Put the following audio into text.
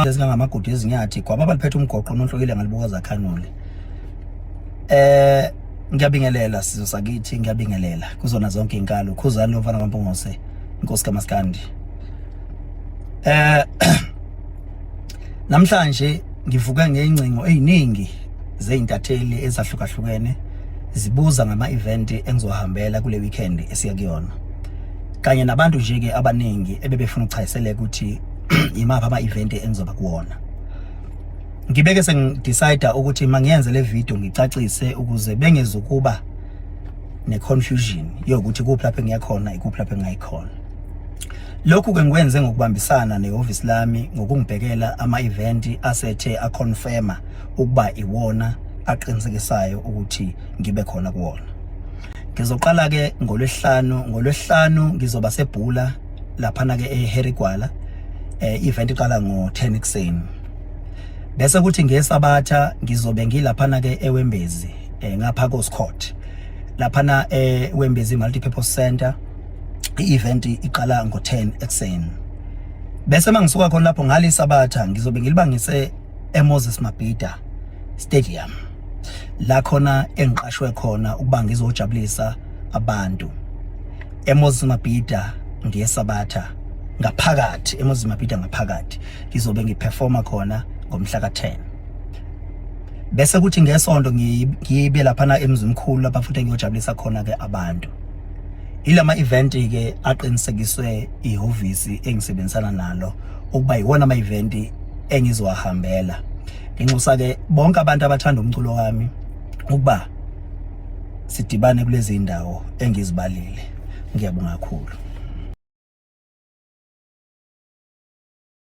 Ezingangamagodi ezinyathi gwaba baliphethe umgoqo nonhlokile ngalibuka zakhanule. Ngiyabingelela sizwe sakithi, ngiyabingelela kuzona zonke inkalo. Khuzani lomfana kaMpungose, inkosi kaMaskandi. Namhlanje ngivuke ngeyingcingo eziningi zezintatheli ezahlukahlukene zibuza ngama event engizohambela kule weekend esiya kuyona. Kanye nabantu nje ke abaningi ebebefuna ukuchayiseleka ukuthi imaphi ama event engizoba kuwona. Ngibeke sengidecide ukuthi mangiyenze le video ngicacise ukuze bengezukuba ne-confusion yokuthi kuphi lapho engiya khona, ikuphi lapho engingayikhona. Lokhu ke ngikwenze ngokubambisana nehhovisi lami ngokungibhekela ama-event asethe aconfirma ukuba iwona aqinisekisayo ukuthi ngibe khona kuwona. Ngizoqala ke ngoLwesihlanu, ngoLwesihlanu ngizoba sebhula laphana ke eHarry Gwala. Event iqala ngo-10 ekuseni. Bese kuthi ngeSabatha ngizobe ngilaphana ke eWembezi, ngapha koScott. Laphana eWembezi Multipurpose Center i-event iqala ngo-10 ekuseni. Bese mangisuka khona lapho ngalisabatha ngizobe ngilibangise eMoses Mabhida Stadium. La khona engiqashwe khona ukuba ngizojabulisa abantu. eMoses Mabhida ngesabatha ngaphakathi, eMoses Mabhida ngaphakathi ngizobe ngiperforma khona ngomhla ka-10. Bese kuthi ngesonto ngibe laphana eMzimkhulu lapha futhi ngiyojabulisa khona ke abantu. Ilama event ke aqinisekiswe ihhovisi engisebenzisana nalo ukuba iwona ama event engizowahambela. Nginxusa ke bonke abantu abathanda umculo wami ukuba sidibane kulezi ndawo engizibalile. Ngiyabonga kakhulu.